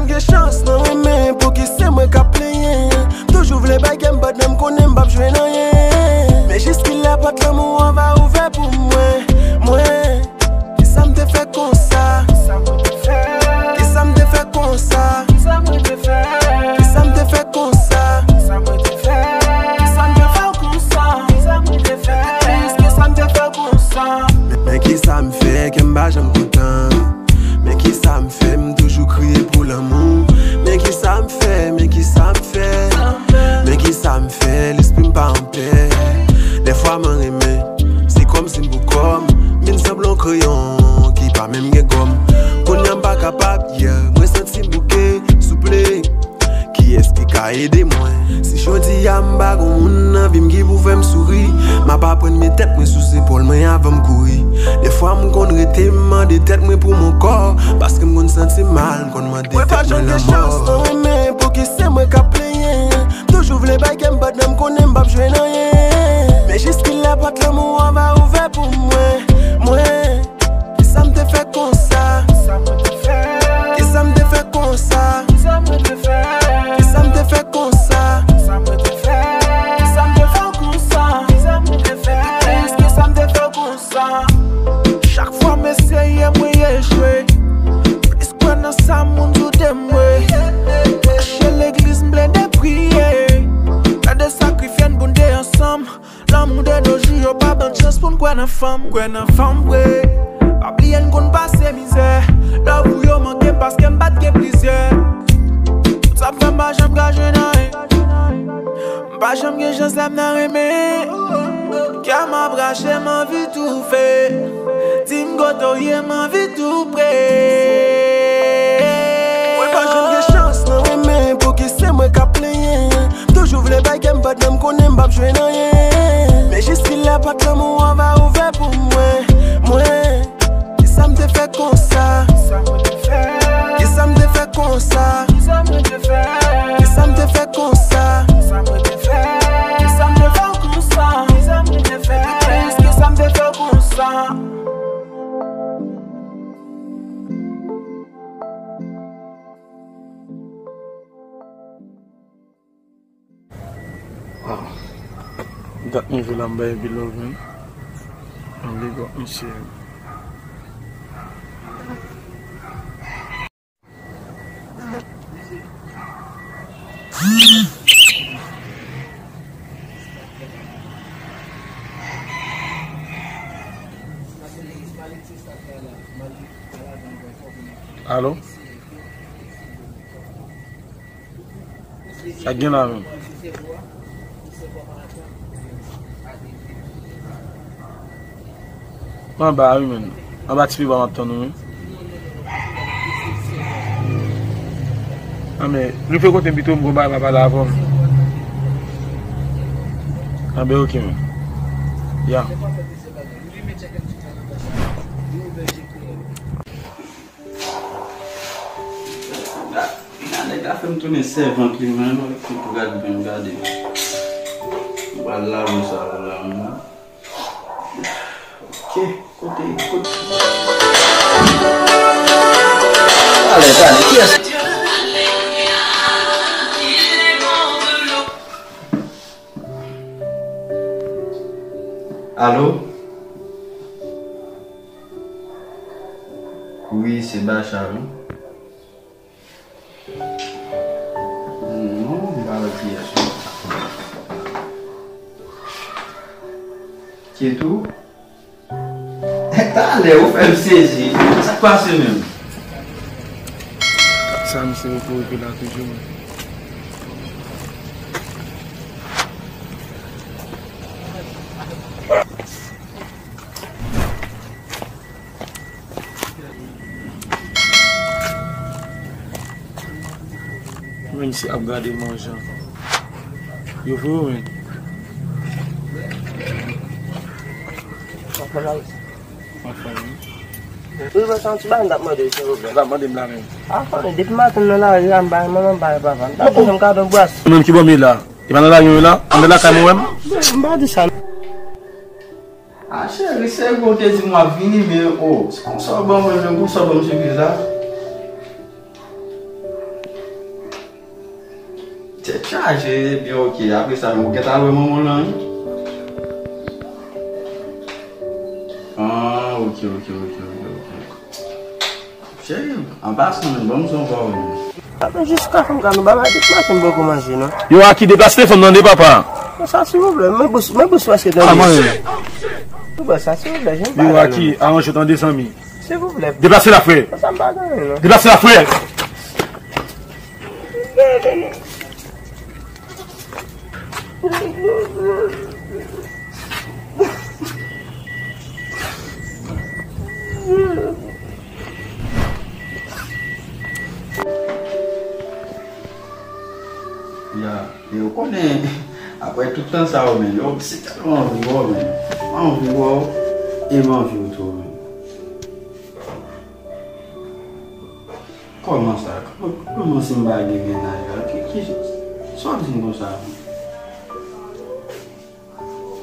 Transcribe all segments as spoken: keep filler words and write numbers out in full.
Gen chans nan renmen, pouki se mwen k ap plenyen? M toujou vle bay kè m, but nan m konnen m p ap jwenn anyen. Men jiskilè pòt lanmou an va ouvè pou mwen, mwen. Kisa m te fè konsa? Kisa m te fè konsa? Kisa m te fè konsa? Kisa m te fè konsa? Kisa m te fè konsa? Men kisa m fè ke m pa janm kontan? Men kisa m fè m toujou kriye pou lanmou? Men kisa m fè? Men kisa m fè? Men kisa m fè lespri m pa anpè? Dèfwa mwen renmen, se kòmsi m pou kò m, vin sanble yon kreyon ki pa menm gen gòm. Kounye a m pa kapab, yeah, mwen santi m bouke, souple. Kiyès ki ka ede mwen? Si jodi a m pa gon moun nan vi m ki pou fè m souri, m ap aprann met tèt mwen sou zepòl mwen avan m kouri. Dèfwa m konn rete m mande tèt mwen pou m ankò, paske m konn santi m mal, m konn mande tèt mwen lanmò. Mwen pa janm gen chans nan renmen, pouki se mwen k ap plenyen? M toujou vle bay kè m, but nan m konnen m p ap jwenn anyen. Men jiskilè pòt lanmou an va ouvè pou mwen, mwen. Kisa m te fè konsa? Kisa m te fè konsa? Kisa m te fè konsa? Kisa m te fè konsa? Kisa m te fè konsa? Chak fwa m eseye, mwen echwe. Plis kwè nan sa moun di w de m vre. Mache legliz, m plede priye. Gade sakrifye n pou n te ansanm. Lanmou de nos jours yo pa ban chans pou n kwè nan fanm, kwè nan fanm vre. Pa bliye n konn pase mizè. Love ou yo manke m paske m pa t gen plizyè. Tout sa fè m pa janm ka jwenn anyen. M pa janm gen chans lè m nan renmen. Kè m ap rache, m anvi toufe. Di m kote w ye, m anvi tou pre. Mwen pa janm gen chans nan renmen, pouki se mwen k ap plenyen? M toujou vle bay kè m, but nan m konnen m p ap jwenn anyen. Men jiskilè pòt lanmou an va ouvè pou mwen, mwen. Kisa m te fè konsa? Kisa m te fè konsa? Kisa m te fè konsa? Kisa m te fè konsa? Kisa m te fè konsa? Ah. Dat mwen jwe la, m bay epi love, man. An big up, mesye. Alo? Sa gen la menm? Mwen anba wi menm. Anba ti piba m ap tann ou wi. Anben, rive kote m pito m gon bagay m ap pale avè w. Anben, oke menm. Ya. Gade, nèg la fè m tounen sèvant li menm, fòk ou gade byen, gade. M pral lave sa pou la menm. Ok, kote, kote. Talè, talè, kiyès? Alo? Wi, se Bacha, wi. Non, m pa wè kiyès non. Kietou? Talè, ou fè m sezi. Sa k pase menm? Sa misye repo repo la toujou, men. Men misye ap gade manje an. Yo vre wi, men. Anfòm wi. Wi, men se yon ti bagay m t ap mande w, silvouplè. Sa w t ap mande m la menm? Anfòm, depi maten m nan lari a, m pa wè manman, m pa wè papa. M t ap bezwen m ka don bras. Ou menm ki bò m ye la? E pa nan lari mwen la? Anndan lakay mwen wè m? M pa di sa. Ah, cheri, se vre w te di m w ap vini, men, oh, se konsa w ban mwen, men konsa w ban m sipriz la. Tèt chaje, ebyen, ok. Apre sa, ou gentan wè manman w lan, wi. Ah, ok, ok, ok, ok, ok. Cheri, an pasan, men, ban m son pa w, men. Papa, jiska fanm ka nou ba maten, maten m poko manje, non. Yo, Aki, deplase telefòn nan de papa. Konsa, silvouplè, men bous, men bous, paske tande. Ah, mwen. Ou ba sa, silvouplè, jen pale. Yo, Aki, aranje w tande, zanmi. Silvouplè. Deplase la, frè. Sa m pa konnen, non. Deplase la, frè. Ya, e ou konnen, apre tout tan sa yo, men, yo, m si tèlman anvi wè w, men. M anvi wè w, e m anvi w tou, men. Kòman sa? Kòman, kòman si m pa gen mennaj la? Ki, ki, sa w ap di m konsa?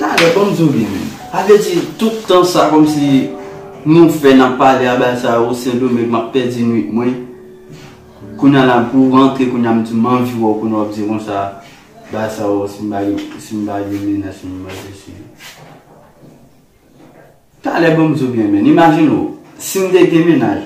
Talè, ban m di w byen, men. Sa vle di, tout tan sa, kòmsi nou fè, n ap pale a bagay sa yo, Sendomeng, m ap pèdi nwit mwen. Kounye a la, pou w rantre, kounye a, m di, m anvi wè w, kounye a, w ap di konsa, bagay sa yo, si m pa gen, si m pa gen mennaj, si m pa gen sesi. Talè, ban m di w byen, men. Imajine w, si m te gen mennaj,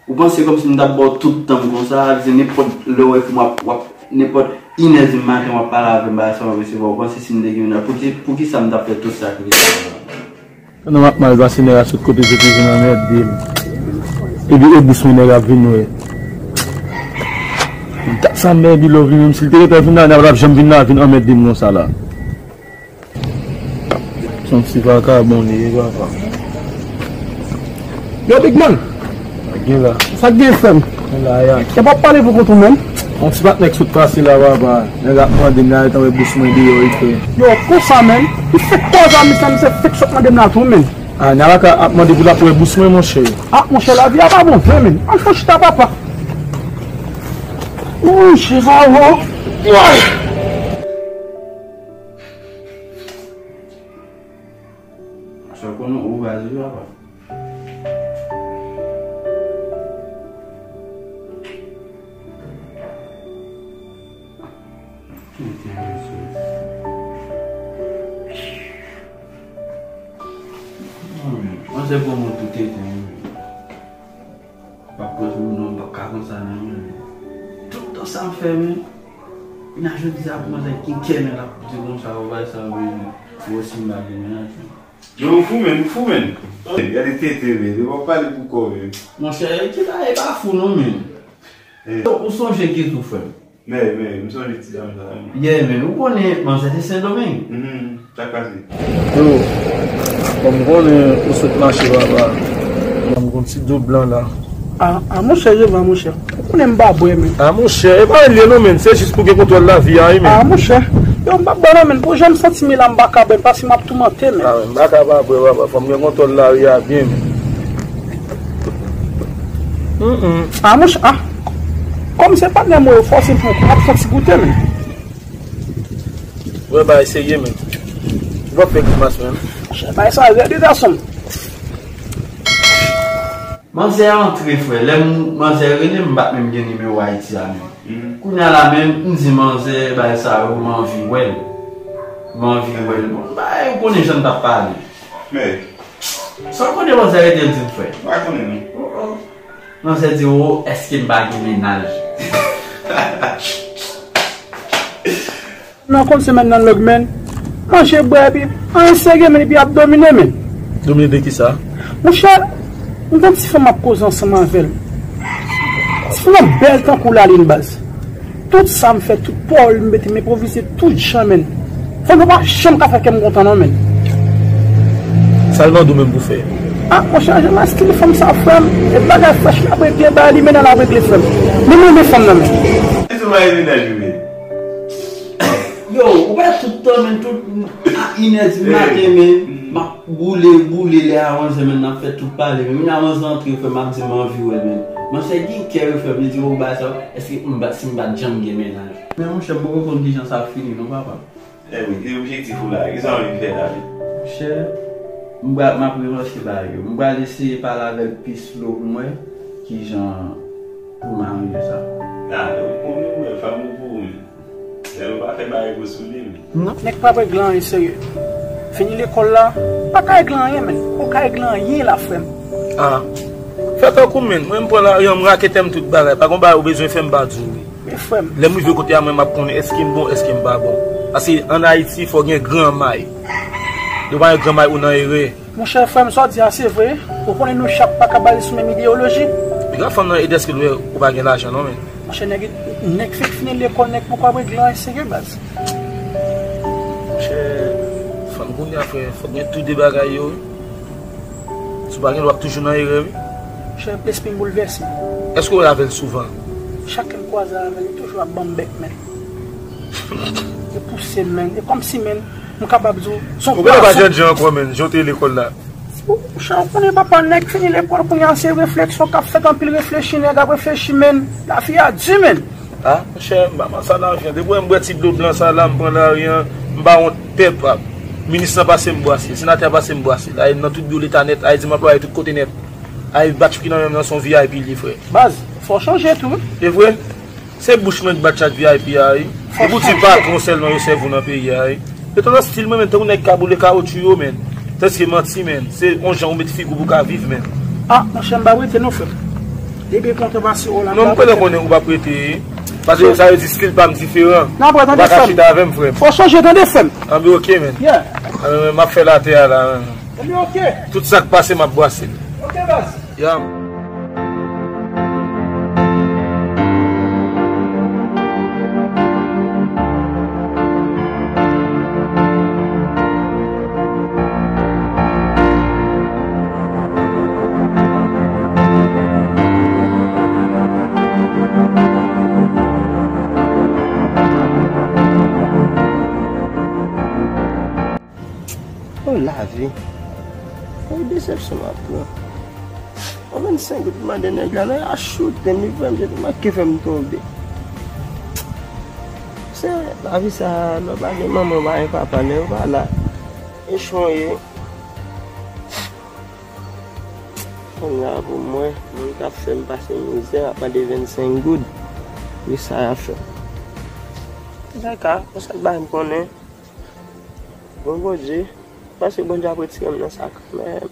ou panse kòmsi m t ap ba w tout tan m konsa, sa vle di nenpòt lè w wè ke m w ap, w ap, nenpòt inè di maten w ap pale avè m, bagay sa m ap resevwa, ou panse si m te gen mennaj, pou ki, pou ki sa m t ap fè tout sakrifis sa yo? Pandan m ap mal pase, nèg la sot kote l sot vin anmède m. Epi e bous mwen nèg la ap vin wè. Dat sa m byen epi lè w vin, menm si l te gentan vin la, nèg la p ap janm vin la, vin anmède m konsa la. Se yon ti vakabon li ye, papa. Yo, Big Man! Sa k gen la? Sa k gen, frè m? Gen la, ya. Sa p ap pale pou kont ou menm? Yon ti patnè k sot pase la, papa. Nèg ap mande m la, yo t anvoye bous mwen deyò, wi, frè. Yo, konsa, menm? Li fèk kòz a misye, misye fèk sot mande m la tou, menm. Ah, nèg la ka ap mande pou l ap wè bous mwen, monchè. Ah, monchè, lavi a pa bon vre, menm. Ann fè chita, papa. Monchè, sa wo. Sa konnen ou vaze yo apa. Tenten, mesye. Mwen se pou mwen tout tenten, wi. Pa pran sou non, pa ka konsa nan men. Tout tan sa m fè, men. Nan jodi a, pou manzè ki kè men l ap di konsa, ou bay sa, men. Ou osi m pa gen mennaj, men. Men ou fou, men, ou fou, men. Gade tete, men. Ou pa pale pou kò, men. Monchè, ki bagay pa fou, non, men. Eh. Ou sonje ki tou, frè m? Men, men, m sonje ti dam sa, men. Yeah, men, ou konnen, manzè te Sendomeng. Mhm, sa k pase? Yo, bon, m konnen ou sot mache, papa. Bon, m gon ti do blan la. Ah, ah, monchè, Jeva, monchè. Ou konnen m pa bwè, men. Ah, monchè, e pa anyen non, men. Se jis pou gen kontwòl lavi a, wi, men. Ah, monchè. Yo, m pa bwè non, men. Pou jan m santi m la, m pa ka bwè, paske m ap toumante, men. Ah, men, m pa ka pa bwè, papa. Fò m gen kontwòl lavi a byen, men. Mm, mm. Ah, monchè, ah. Kòm se patnè mwen yo fòse pou ou, ap fè ti goute, men. Wè, bagay serye, men. Ou p ap fè grimas, men. Monchè, bagay sa rèd, wi, gason. Manzè antre, frè. Lè m, manzè rele m, m pa t menm gen nimewo Ayiti a, menm. Mhm. Kounye a la, menm, m di manzè, bagay sa yo, m anvi wè l. M anvi wè l. Bon, bagay, ou konnen jan n t ap pale. Men. Sa w konnen manzè rete l di m, frè? M pa konnen, non. Oh, oh. Manzè di, "Oh, èske m pa gen mennaj?" Nan konn semèn nan long, men. Manje, bwè, epi anyen serye, men, epi ap domine, men. Domine de kisa? Monchè, m gon ti fanm ap koze ansanm avè l. Ti fanm nan bèl tankou lalin, baz. Tout sa m fè, tout pawòl m mete, m enpwovize tout jan, men. Fanm nan pa janm ka fè kè m kontan, non, men. Sa l mande w menm pou fè? Ah, monchè, jan m ap style fanm sa, frè m. E bagay frèch l ap regle, bagay li, men nan l ap regle, frè m. Men m renmen fanm nan, men. E se mari mennaj ou ye? Yo, ou pa tout tan, men, tout a inè di maten, men, m ap boule, boule lè a manzè, men, n ap fè tout pale, men, men a manzè antre, frè m, ap di m anvi wè l, men. Manzè gen kè, frè m, li di, "Oh, bagay sa, èske m pa, si m pa t janm gen mennaj?" Men, monchè, m poko konn kijan sa ap fini, non, papa. Ebyen, ki objektif ou la? Kisa w anvi fè la, menm? Monchè, m pral, m ap revanche bagay yo. M pral eseye pale avè l pi slow pou m wè kijan pou m aranje sa. Ah, ou konnen, mwen, fanm ou pou ou, men. Pa regle sou li, men. Non. Nèg pa regle anyen serye. Fini lekòl la, pa ka regle anyen, men. Ou ka regle anyen la, frè m. Ah. Fè tankou m, men. Mwen, m pran lari an, m rake tèm tout bagay. Pa gon bagay ou bezwen fè m pa di w, wi. Men frè m. Lè m rive kote a, mwen, m ap konnen èske m bon, èske m pa bon. Paske ann Ayiti, fò gen gran may. Lè w pa gen gran may, ou nan erè. Monchè, frè m, sa w di a se vre. Ou konnen nou chak pa ka baze sou menm ideyoloji. Piga fanm nan e dèske nou wè ou pa gen lajan non, men. Monchè, nèg, nèg fèk fini lekòl, nèg poko ap regle anyen serye, baz. Monchè, fanm kounye a, frè, fòk gen tou de bagay yo, wi. Si w pa gen, w ap toujou nan erè, wi. Monchè, lespri m boulvèse. Èske w wè avè l souvan? Chak lè m kwaze avè l, li toujou ap ban m bèk, men. Li pouse m, men. E kòmsi, men, m kapab di w, se yon pwason. Ou pa jènjan ankò, men, jan w te ye lekòl la. Monchè, ou konnen papa nèg fini lekòl kounye a, se refleksyon k ap fèt, anpil reflechi, nèg ap reflechi, men. Lavi a di, men. Ah, monchè, m pa mal sa nan avi an. Depi w wè m bwè ti dlo blan sa la, m pran lari an, m pa wont pèp. Minis lan pase m bwase, senatè a pase m bwase. Ay, nan tout biwo leta nèt, ay, di m anplwaye tout kote nèt. Ay, batch ki nan men m nan se yon V I P li, frè. Baz, fò w chanje tou. E vre? Se bouch mwen k bat chak V I P a, wi. Depi w di patwon sèlman yo sèvi w nan peyi a, wi. Yo tandans stil mwen, men, tankou nèg k ap boule kawotchou yo, men. Tandis ke manti, men. Se yon jan ou met figi w pou w ka viv, men. Ah, monchè, m pa prete non, frè m. Depi kontan pase w la, m pa prete. Non, m konnen konnen ou pa prete, wi. Paske sa vle di stil pa m diferan. N ap wè, tande, frè m. Ou pa ka chita avè m, frè m. Fò w chanje, tande, frè m. Anben, oke, men. Yeah. Anben, m ap fè l atè a la, men. Anben, oke. Tout sa k pase, m ap bwase l. Oke, baz. Yeah. Oh, lavi. Yon desepsyon m ap pran. Yon vennsenk goud pou mande nèg la, nan achoute m, li vrèman te manke fè m tonbe. Se lavi sa, lè w pa gen manman, w pa gen papa, lè yo pa la, echon ye. Kounye a pou mwen, moun k ap fè m pase mizè ap mande vennsenk goud. Wi, sa y ap fè. Dakò, konsa bay m konnen. Bon, Bondye, paske Bondye ap retire m nan sa kanmenm.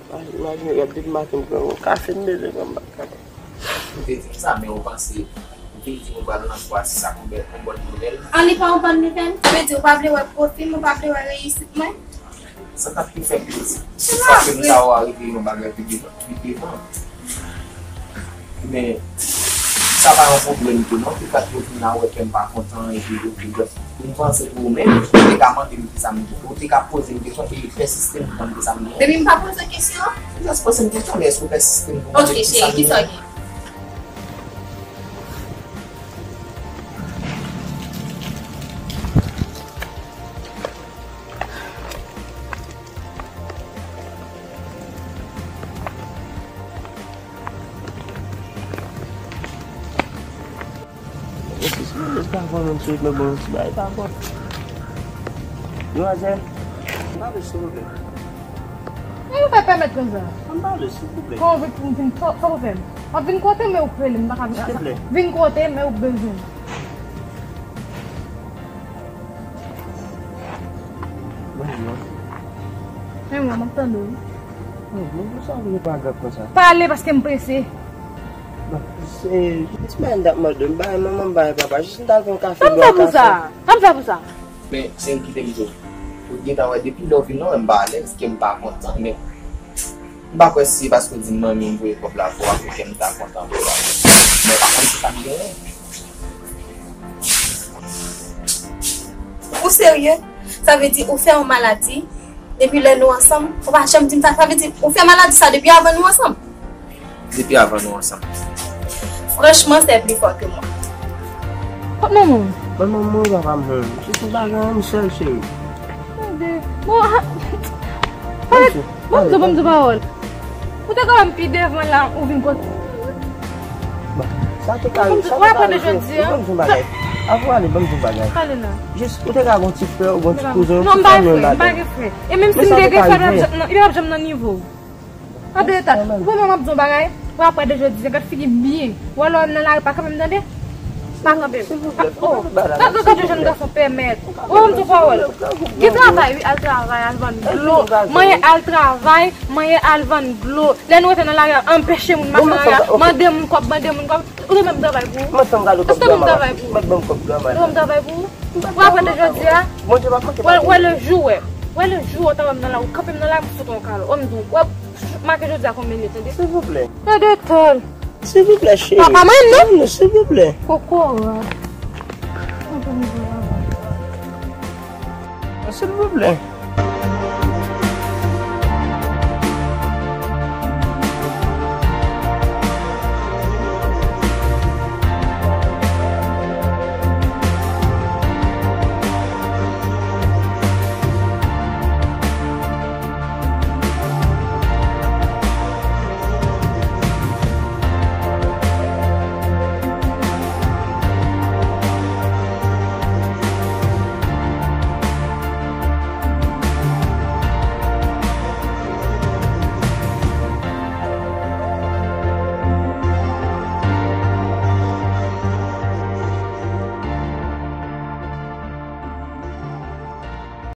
Pa imajine, gade depi maten m pran yon kafe m bezwen pran m pa kapab. Ou te di m sa, men ou panse, ou te di m ou pral nan swa si sa yon bèl, yon bòn nouvèl. An li pa yon bòn nouvèl? Sa vle di ou pa vle wè pwofi m, ou pa vle wè reyisit mwen? Sa t ap pi fè m plezi. Se sa. Paske m ta wè w arive yon bagay pi devan, pi devan. Men, sa pa yon pwoblèm tou non, ki fè yo vin la wè kè m pa kontan, epi yo vin brèf. Pou m panse pou ou menm, ou te ka mande m kisa m gen. Ou te ka poze m kesyon e pèsiste m pou mande sa m gen. Depi m pa poze w kesyon? Jis poze m kesyon, men èske ou pèsiste m pou mande m kisa m gen? Ok, cheri, kisa w gen? Eskize m, eskize m, bon, ti bagay pa bon. Demwazèl, m pa vle, silvouplè. Sa nou fè pèmèt konsa? Ann pale, silvouplè. Kòman w vle pou m vin, sa, sa w fè m? W ap vin kote m, men ou k rele m, m pa ka vin. Silvouplè. Vin kote m, men ou k bezwen m. Bonjou. Men mwen, m ap tande w. Bonjou, sa w vle pa grap konsa? Pale, paske m prese. Bon, se, se ti bagay m t ap mande w, m bay manman, m bay papa, jis m t al pran kafe, bwè kafe. Sa m fè pou sa? Sa m fè pou sa? Men, cheri, kite m di w. Ou gentan wè depi lè w vin nan, m pa alèz, kè m pa kontan, men m pa kwè si se paske w di m manmi m voye kòb la pou w a, pou kè m ta kontan pou w a. Men pa konn kisa m genyen. Ou serye? Sa vle di ou fè yon maladi, depi lè nou ansanm, ou pa janm di m sa, sa vle di ou fè maladi sa depi avan nou ansanm? Depi avan nou ansanm. Franchman, c'est plus fort que moi. Kot manman w? Manman m mouri, papa m mouri. Se tout bagay an, m sèl, cheri. Tande. Bon, ha, pale, bon, bon, bon, bon, pawòl. Ou te ka wè m pi devan la, ou vin kot. Bon, sa te ka, sa te ka rive. Ou apre de jodi a. Ban m di yon bagay. Avan w ale, ban m di yon bagay. Pale la. Jis, ou te ka gon ti frè, ou gon ti kouzen, ou ti fanmi w ladan. Non, m pa gen frè, m pa gen frè. E menm si m te gen frè, li p ap janm nan, li p ap janm nan nivo w. Tande, tande, ou pa wè m ap di yon bagay? Ou apre de jodi a, gad figi m byen. Ou wè lè w wè m nan lari, pa kanpe m, tande? Pa kanpe. Silvouplè, oh, pa kanpe, jèn gason pèmèt. Ou wè m di w pawòl. Gen travay, wi, al travay, al vann dlo. Manyen al travay, manyen al vann dlo. Lè nou rete nan lari a, anpeche moun mache nan lari a, mande moun kòb, mande moun kòb. Ou te ban m travay pou ou? Mwen fè m gade kòb granma. Mwen ban m kòb granma. Ou te ban m travay pou ou? Ou aprann de jodi a? Bondye p ap manke. Wè, wè le jou, wè. Wè le jou, ou ta wè m nan la, ou kanpe m nan la, m fout ou yon kalo. Wè m di w, wè, make jodi a konbyen minit, tande? Silvouplè. Tande, tande. Silvouplè, cheri. Pa, pa manyen m, non? Non, non, silvouplè. Kokorat. Silvouplè.